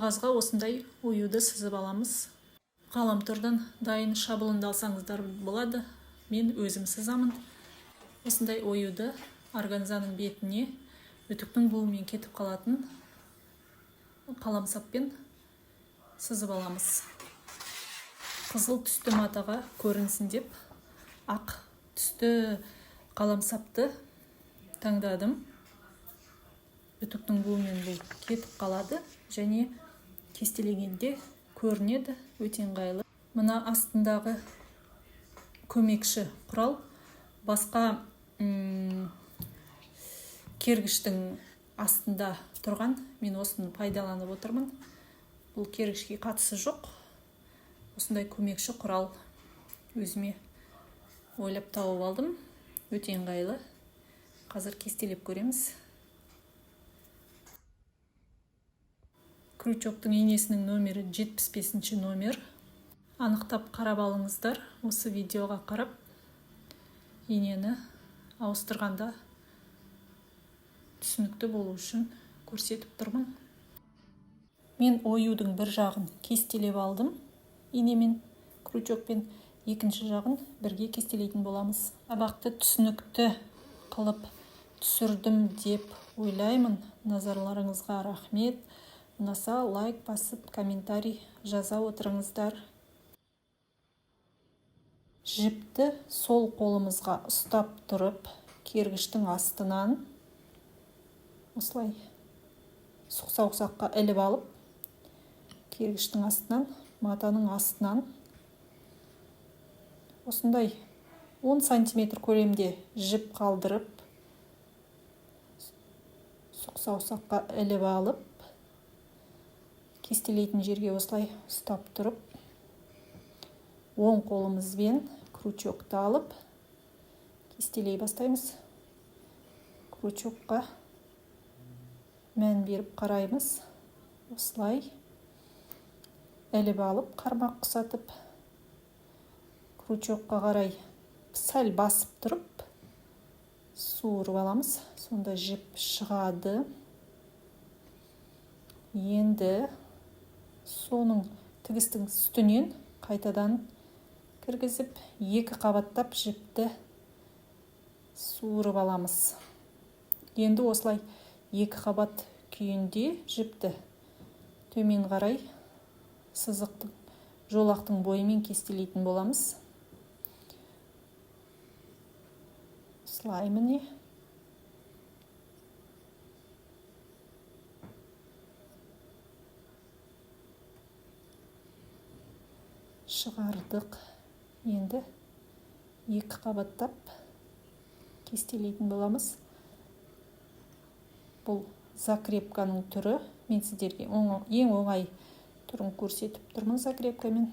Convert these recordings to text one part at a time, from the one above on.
Қағазға осындай оюды сызып аламыз. Ғаламтордан дайын шаблонды алсаңыздар болады. Мен өзім сызамын. Осындай оюды органзаның бетіне үтіктің буымен кетіп қалатын қаламсаппен сызып аламыз. Қызыл түсті матаға көрінсін деп ақ түсті қаламсапты таңдадым. Үтіктің буымен бұл кетіп қалады және кестелегенде көрінеді, өте ыңғайлы. Мына астындағы көмекші құрал басқа кергіштің астында тұрған, мен осыны пайдаланып отырмын. Бұл кергішке қатысы жоқ. Осындай көмекші құрал өзіме ойлап тауып алдым. Өте ыңғайлы. Қазір кестелеп көреміз. Крючоктың инесінің номері 75 номер. Анықтап қарап алыңыздар. Осы видеоға қарап инені ауыстырғанда түсінікті болу үшін көрсетіп тұрмын. Мен оюдың бір жағын кестелеп алдым инемен, крючокпен, екінші жағын бірге кестелейтін боламыз. Сабақты түсінікті қылып түсірдім деп ойлаймын. Назарларыңызға рахмет. Ұнаса лайк басып, комментарий жаза отырыңыздар. Жіпті сол қолымызға ұстап тұрып, кергіштің астынан осылай сұқ саусаққа іліп алып, кергіштің астынан, матаның астынан осындай 10 сантиметр көлемде жіп қалдырып, сұқ саусаққа іліп алып, кестелейтін жерге осылай ұстап тұрып, оң қолымызбен крючокты алып кестелей бастаймыз. Крючокқа мән беріп қараймыз. Осылай іліп алып, қармақ құсатып, крючокқа қарай сәл басып тұрып суырып аламыз. Сонда жіп шығады. Енді соның тігістің үстінен қайтадан кіргізіп, екі қабаттап жіпті суырып аламыз. Енді осылай екі қабат күйінде жіпті төмен қарай сызықтың, жолақтың бойымен кестелейтін боламыз. Осылай міне. Шығардық. Енді екі қабаттап кестелейтін боламыз. Бұл закрепканың түрі. Мен сіздерге ең оңай түрін көрсетіп тұрмын закрепкамен.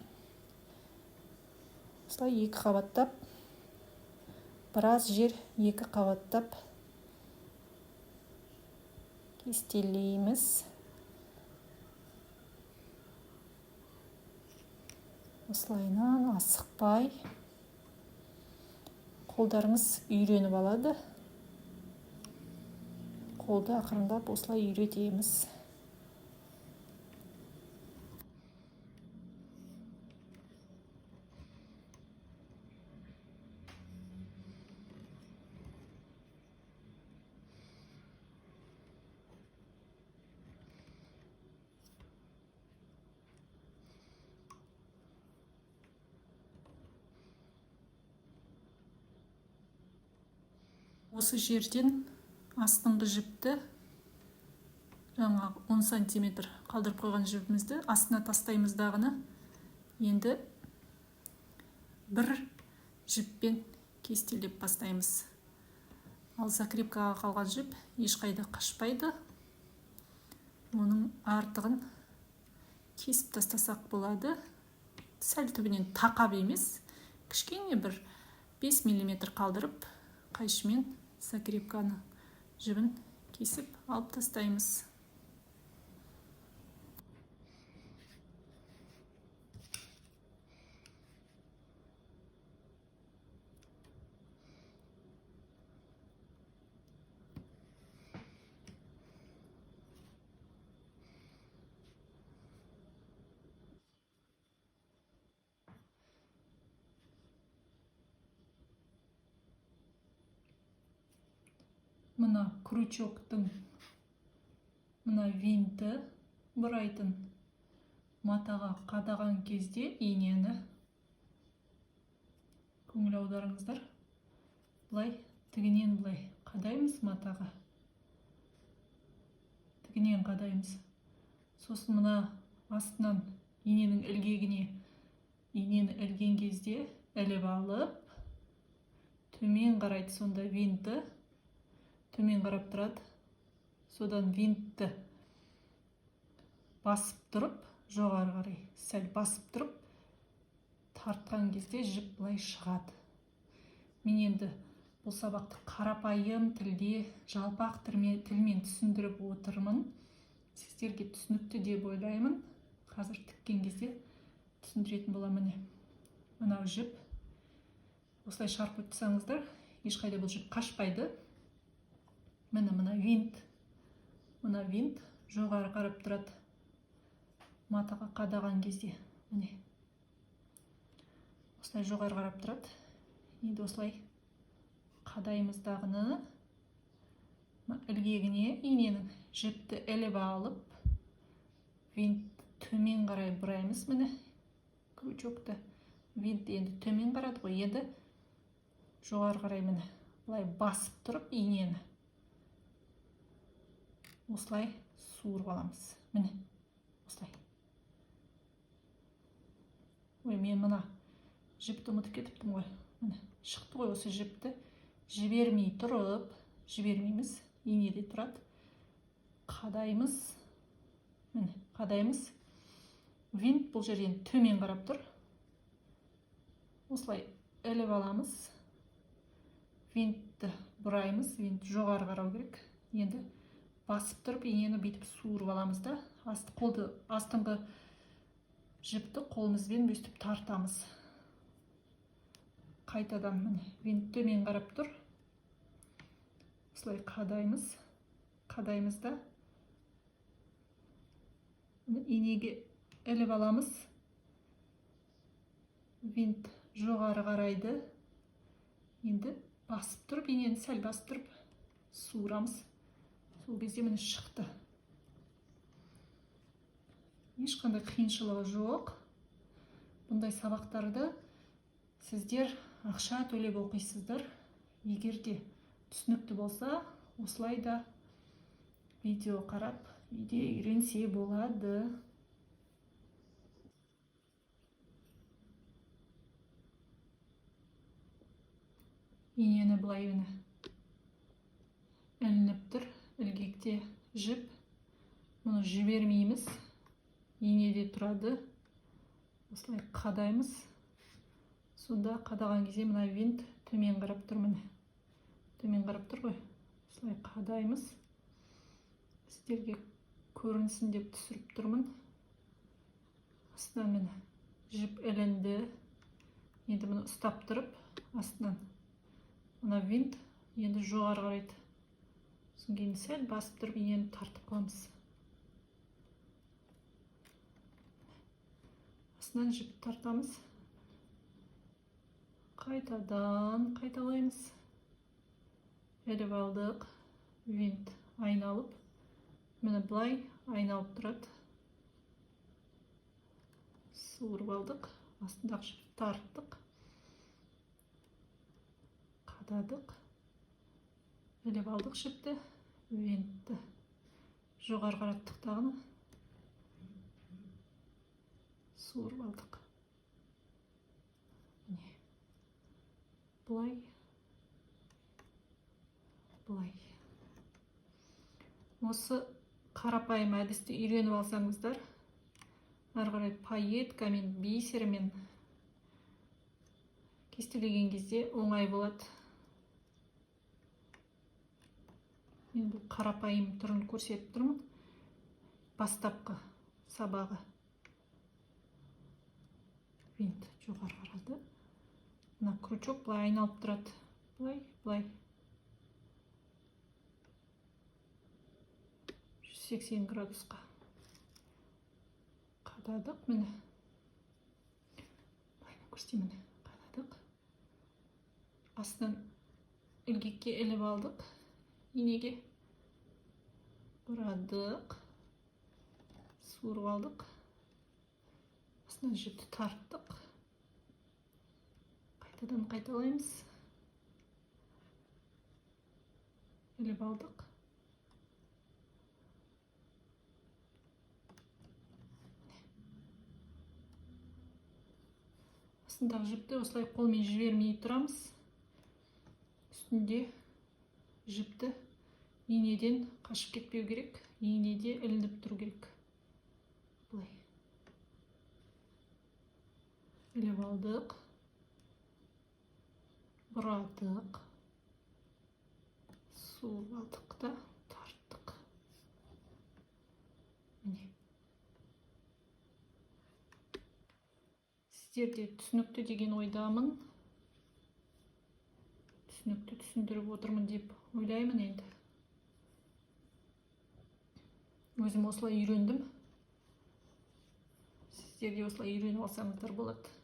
Осылай екі қабаттап, біраз жер екі қабаттап кестелейміз. Осылайынан асықпай қолдарыңыз үйреніп алады. Қолды ақырындап осылай үйретеміз. Осы жерден астыңғы жіпті, жаңағы 10 сантиметр қалдырып қойған жібімізді астына тастаймыз дағыны. Енді бір жіппен кестелеп бастаймыз. Ал закрепкаға қалған жіп ешқайда қашпайды. Оның артығын кесіп тастасақ болады. Сәл түбінен тақап емес, кішкене бір 5 миллиметр қалдырып, қайшымен закрепканы жібін кесіп алып тастаймыз. Мына крючоктың мына винті бұрайтын матаға қадаған кезде инені, көңіл аударыңыздар, былай тігінен былай қадаймыз матаға. Тігінен қадаймыз. Сосын мына астынан иненің ілгегіне инені ілген кезде іліп алып, төмен қарайды, сонда винті төмен қарап тұрады. Содан винтті басып тұрып, жоғары қарай сәл басып тұрып, тартқан кезде жіп былай шығады. Мен енді бұл сабақты қарапайым тілде, жалпақ тілмен түсіндіріп отырмын. Сіздерге түсінікті деп ойлаймын. Қазір тіккен кезде түсіндіретін боламын. Міне, мынау жіп. Осылай шарпып тұрсаңыздар, ешқайда бұл жіп қашпайды. Міне, мына винт. Мына винт жоғары қарап тұрады. Матаға қадаған кезде. Міне. Осылай жоғары қарап тұрады. Енді осылай қадаймыз дағыны. Ілгегіне иненің жіпті іліп алып, винт төмен қарай бұраймыз. Міне, крючокты. Винт енді төмен қарады ғой, енді жоғары қарай міне былай басып тұрып инені осылай суырып аламыз. Міне, осылай. Ой, мен мына жіпті ұмытып кетіптім ғой. Міне, шықты ғой. Осы жіпті жібермей тұрып, жібермейміз, инеде тұрады. Қадаймыз. Міне, қадаймыз. Винт бұл жерден төмен қарап тұр. Осылай іліп аламыз. Винтті бұраймыз. Винт жоғары қарау керек. Енді басып тұрып инені бүйтіп суырып аламыз да, қолды, астыңғы жіпті қолымызбен өстіп тартамыз. Қайтадан міне винт төмен қарап тұр. Осылай қадаймыз. Қадаймыз да инеге іліп аламыз. Винт жоғары қарайды. Енді басып тұрып, инені сәл басып тұрып суырамыз. Сол кезде міне шықты. Ешқандай қиыншылығы жоқ. Бұндай сабақтарды сіздер ақша төлеп оқисыздар. Егер де түсінікті болса, осылай да видео қарап үйде үйренсе болады. Инені былай міне ілініп тұр, ілгекте жіп. Мұны жібермейміз. Инеде тұрады. Осылай қадаймыз. Сонда қадаған кезде мына винт төмен қарап тұр, міне. Төмен қарап тұр ғой. Осылай қадаймыз. Сіздерге көрінсін деп түсіріп тұрмын. Астынан міне жіп ілінді. Енді мұны ұстап тұрып, астынан мына винт енді жоғары қарайды. Содан кейін сәл басып тұрып инені тартып қоямыз. Астынан жіп тартамыз. Қайтадан қайталаймыз. Іліп алдық. Винт айналып, міне былай айналып тұрады. Суырып алдық. Астындағы жіпті тарттық. Қададық. Іліп алдық жіпті. Винтті жоғары қараттық тағыны. Суырып алдық. Міне. Былай. Былай. Осы қарапайым әдісті үйреніп алсаңыздар, ары қарай пайеткамен, бисермен кестелеген кезде оңай болады. Мен бұл қарапайым түрін көрсетіп тұрмын. Бастапқы сабағы. Винт жоғары қарады. Мына крючок былай айналып тұрады. Былай, былай. 180 градусқа қададық, міне. Былай көрсетейін, міне. Қададық. Астынан ілгекке іліп алдық. Инеге бұрадық, суырып алдық, астынан жіпті тарттық. Қайтадан қайталаймыз. Іліп алдық. Астындағы жіпті осылай қолмен жібермей тұрамыз. Үстінде жіпті инеден қашып кетпеу керек, инеде ілініп тұру керек. Былай іліп алдық, бұрадық, суырып алдық та тарттық. Міне, сіздер де түсінікті деген ойдамын. Түсінікті түсіндіріп отырмын деп ойлаймын енді. Өзім осылай үйрендім. Сіздер де осылай үйреніп алсаңыздар болады.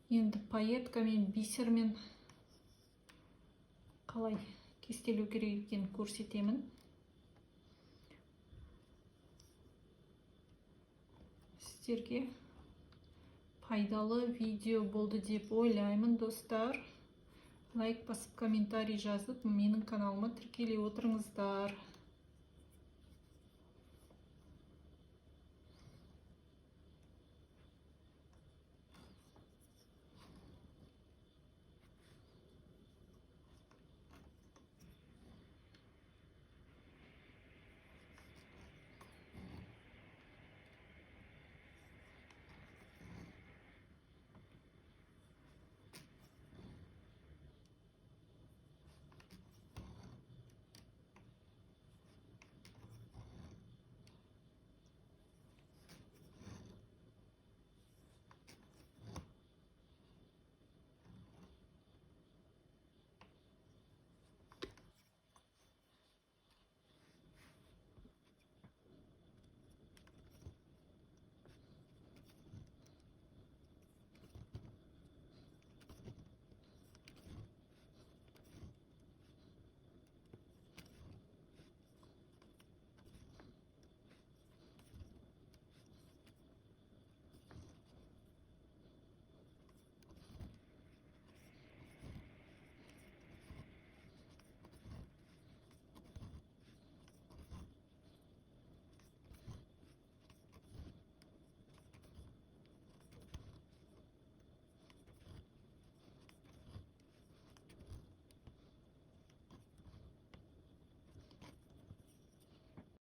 Енді пайеткамен, бисермен қалай кестелеу керек екенін көрсетемін. Сіздерге пайдалы видео болды деп ойлаймын, достар. Лайк басып, комментарий жазып, менің каналыма тіркеле отырыңыздар.